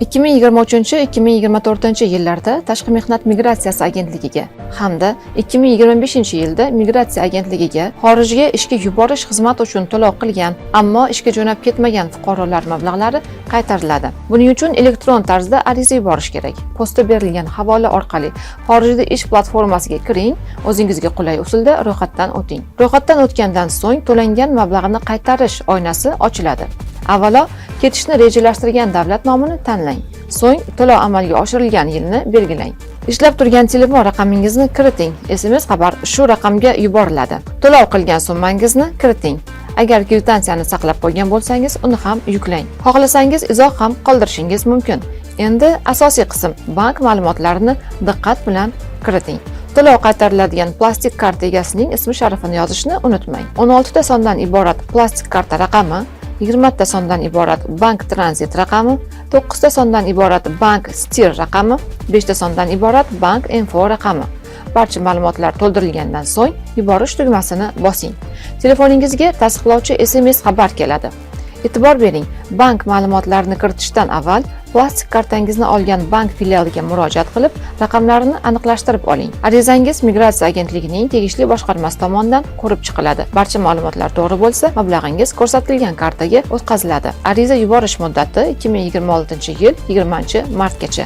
2023-2024 yillarda Tashqi mehnat migratsiyasi agentligiga hamda 2025 yilda Migratsiya agentligiga xorijga ishga yuborish xizmati uchun to'lov qilgan, ammo ishga jo'nab ketmagan fuqarolar mablag'lari qaytariladi. Buning uchun elektron tarzda ariza yuborish kerak. Postda berilgan havola orqali xorijda ish platformasiga kiring, o'zingizga qulay usulda ro'yxatdan o'ting. Ro'yxatdan o'tgandan so'ng to'langan mablag'ni qaytarish oynasi ochiladi. Avvalo ketishni rejalashtirgan davlat nomini tanlang. So'ng to'lov amalga oshirilgan yilni belgilang. Ishlab turgan telefon raqamingizni kiriting. SMS xabar shu raqamga yuboriladi. To'lov qilgan summangizni kiriting. Agar kvitansiyani saqlab qo'ygan bo'lsangiz, uni ham yuklang. Xohlasangiz, izoh ham qoldirishingiz mumkin. Endi asosiy qism, bank ma'lumotlarini diqqat bilan kiriting. To'lov qaytariladigan plastik karta egasining ismi sharifini yozishni unutmang. 16 ta sondan iborat plastik karta raqami, 20 ta sondan iborat bank tranzit raqami, 9 ta sondan iborat bank STIR raqami, 5 ta sondan iborat bank info raqami. Barcha ma'lumotlar to'ldirilgandan so'ng yuborish tugmasini bosing. Telefoningizga tasdiqlovchi SMS xabar keladi. E'tibor bering, bank ma'lumotlarini kiritishdan avval plastik kartangizni olgan bank filialiga murojaat qilib, raqamlarni aniqlashtirib oling. Arizangiz Migratsiya agentligining tegishli boshqarmasi tomonidan ko'rib chiqiladi. Barcha ma'lumotlar to'g'ri bo'lsa, mablag'ingiz ko'rsatilgan kartaga o'tkaziladi. Ariza yuborish muddati 2026-yil 20 martgacha.